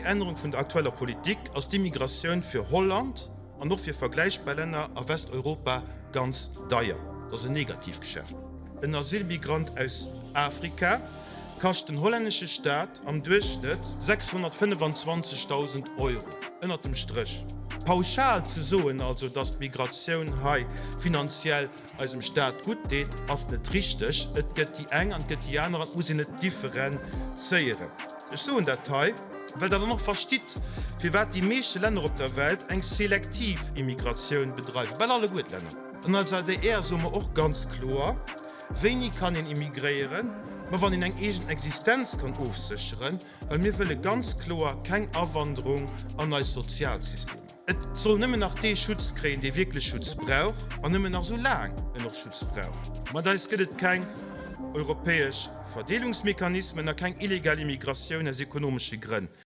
Ännerung vun der aktueller Politik ass d'Immigratioun fir Holland an och fir vergläichbar Länner a Westeuropa ganz deier. Dat ass en Negativgeschäft. En Asylmigrant aus Afrika kascht den hollännesche Staat am Duerchschnëtt 625.000 Euro, ënnert dem Stréch. Pauschal ze soen also, datt d'Migratioun hei finanziell eisem Staat gutt deet, ass net richteg. Et gëtt déi eng an et gëtt déi aner an et muss een et differenzéieren. Ech soen dat hei, well Der dann och verstitt, firwat déi meeschte Länner op der Welt eng selektiv Immigratioun bedreiwen, bal alleguer d'Länner. An als adr soe mer och ganz kloer, Wéini kann een immigréieren? Ma wann een eng eegen Existenz kann ofsécheren, well mir wëlle ganz kloer keng Awanderung an eis Sozialsystemer. Et soll nëmmen nach dee Schutz kréien, dee wierklech Schutz brauch, an nëmmen nach esou laang en och Schutz brauch. Mat eis gëtt et keng europäesch Verdeelungsmechanismen a keng illegal Immigratioun aus ekonomesche Grënn.